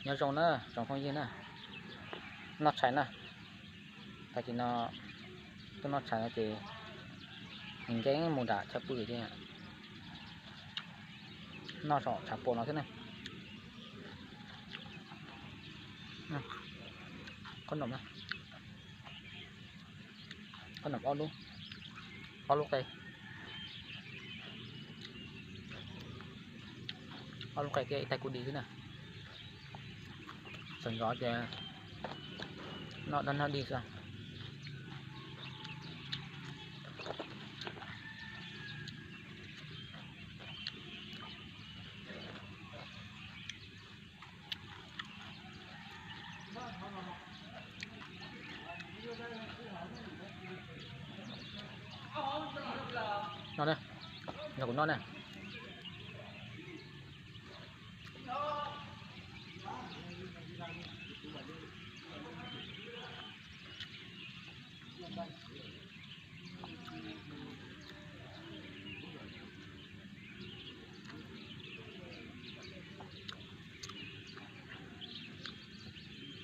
Nyob zoo na tsoom phooj ywg na, noj tshais na. Tag kis no tuaj noj tshais no ces nkees mus nram chaw pw thiab, noj saum tshav puam no thiab na. Qhob noom, qhob noom ob lub, ob lub qe, ob lub qe thiab ib tais kuj di xwb na. Txawm zov ces noj dab noj dig xwb. Noj na, nrog kuv noj na.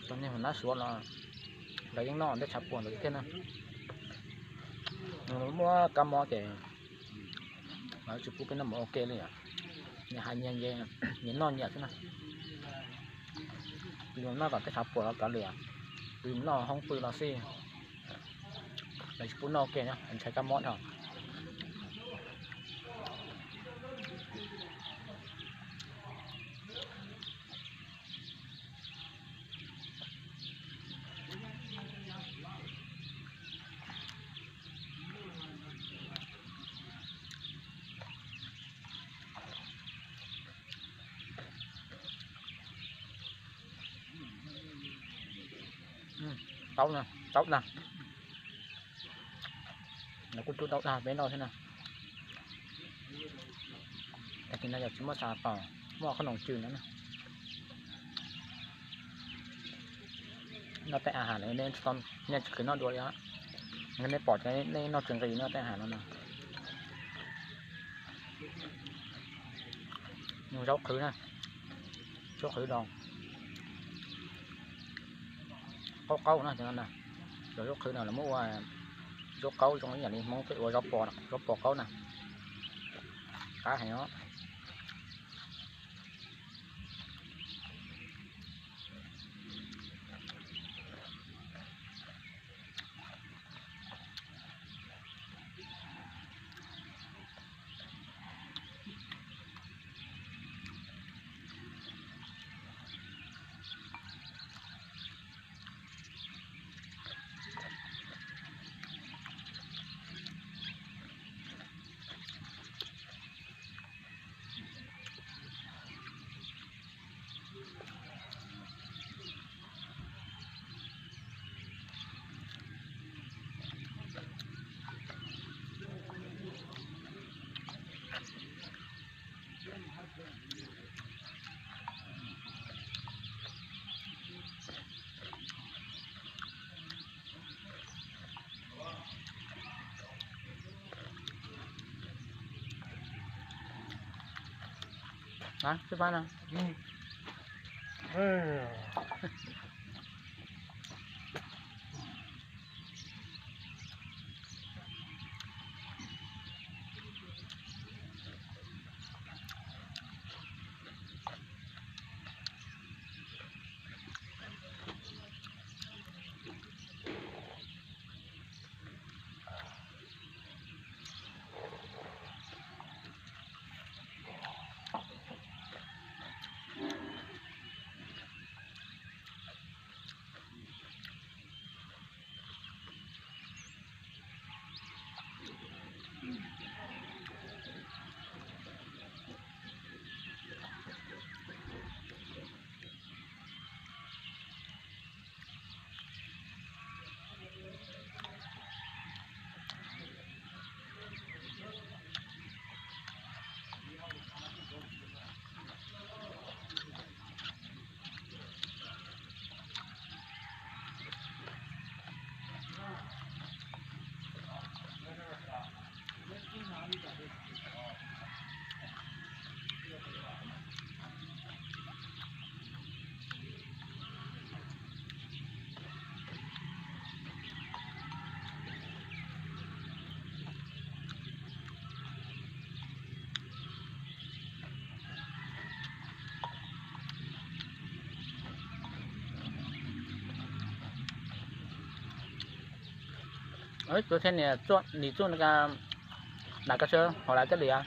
Cov niag hauv nab suav los lawv yeej noj tej tshav puam ntawd thiab na. Muaj kab mob ces lawv tsis pub peb noj mov ua ke li os. Nyias hais nyias, nyias noj nyias xwb na. Yus noj tom tej tshav puam los kav liam, yus noj hoob pw los xij, lawv tsis pub noj ua ke, ntshai kab mob dhau. Tau, tau na. Nws kuj cub tau dag peb noj thiab na. Tag kis no yog tsis muaj xav tau, muaj qhob noom cws no na. Noj tej a has no nej tsis qhwv noj dua li, nej pom ces nej noj tsis nqis noj tej a has no na. Zaub qhwv na, zaub qhwv los qaub qaub na, cov zaub qhwv no lawv muab ua zaub qaub zoo ib yam li Hmoob peb ua zaub pos, zaub pos qaub na. Qab heev os. Tus thiab nim txuj na, nam ka sab hauv lav coj li os.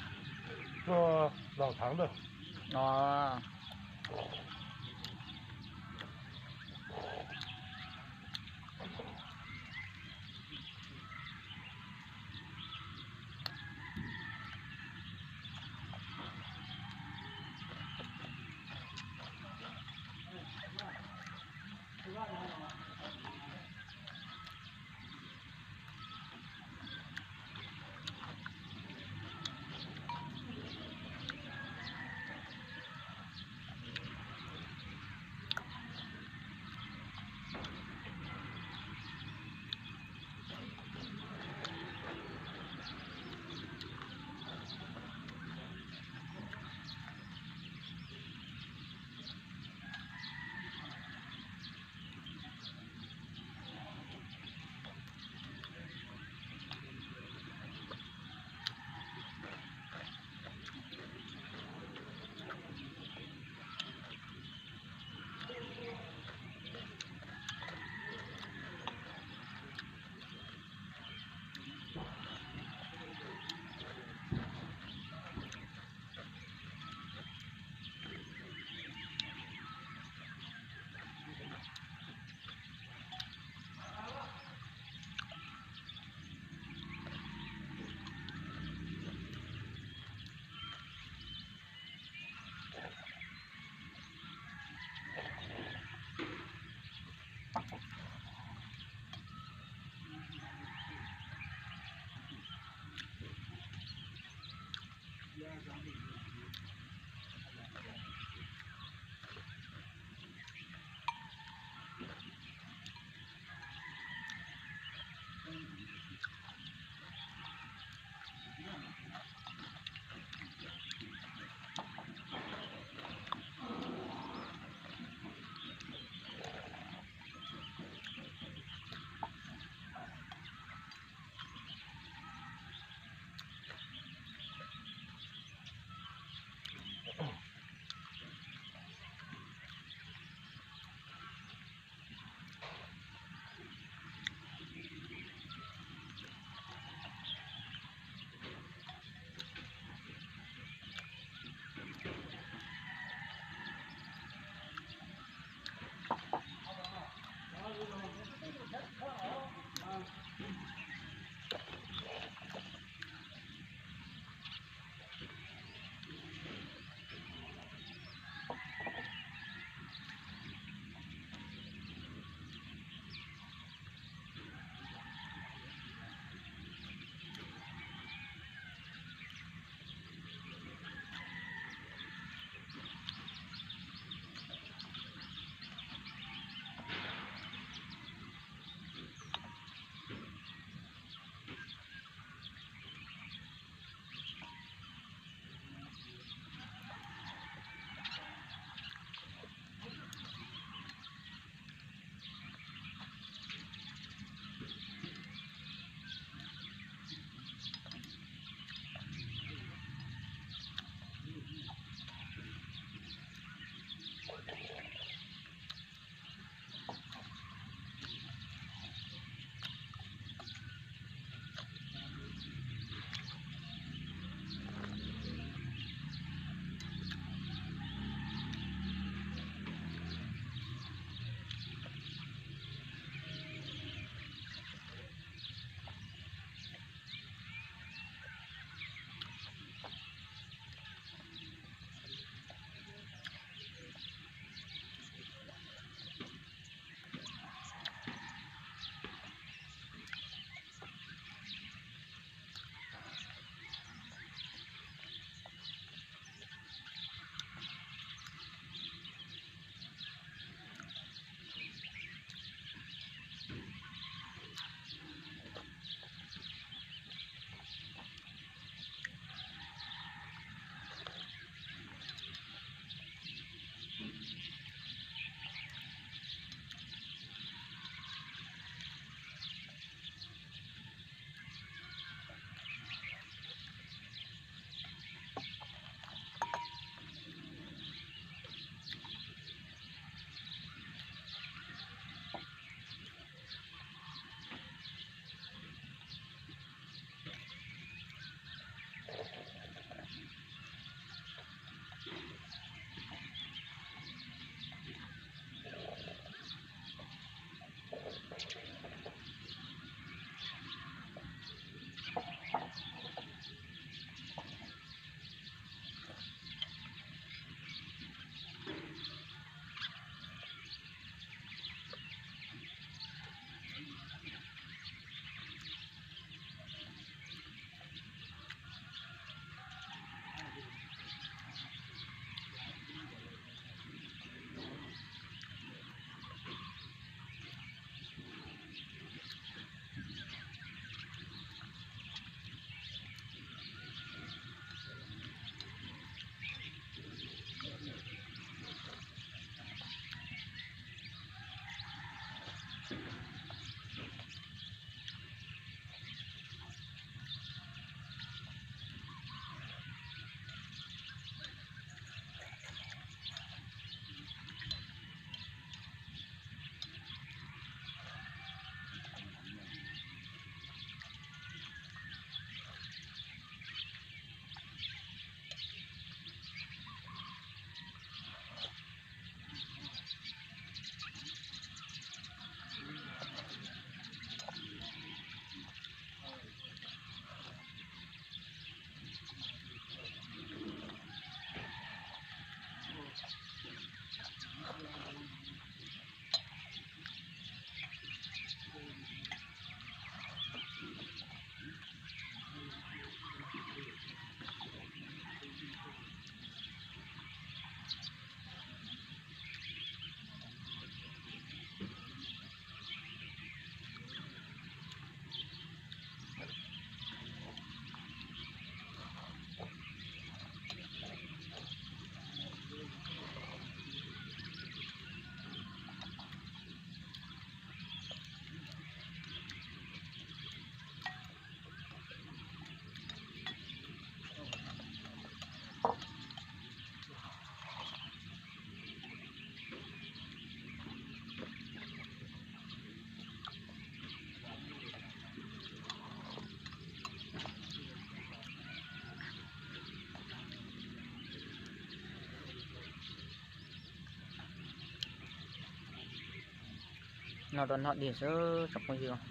Noj rau noj dig xwb tsoom phooj ywg,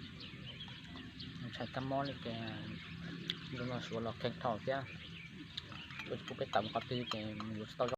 ntshai kab mob li ces zoo no suav los kheej dhau thiab. Kuv peb tawm mus qhov twg ces yuav tsis tau zoo.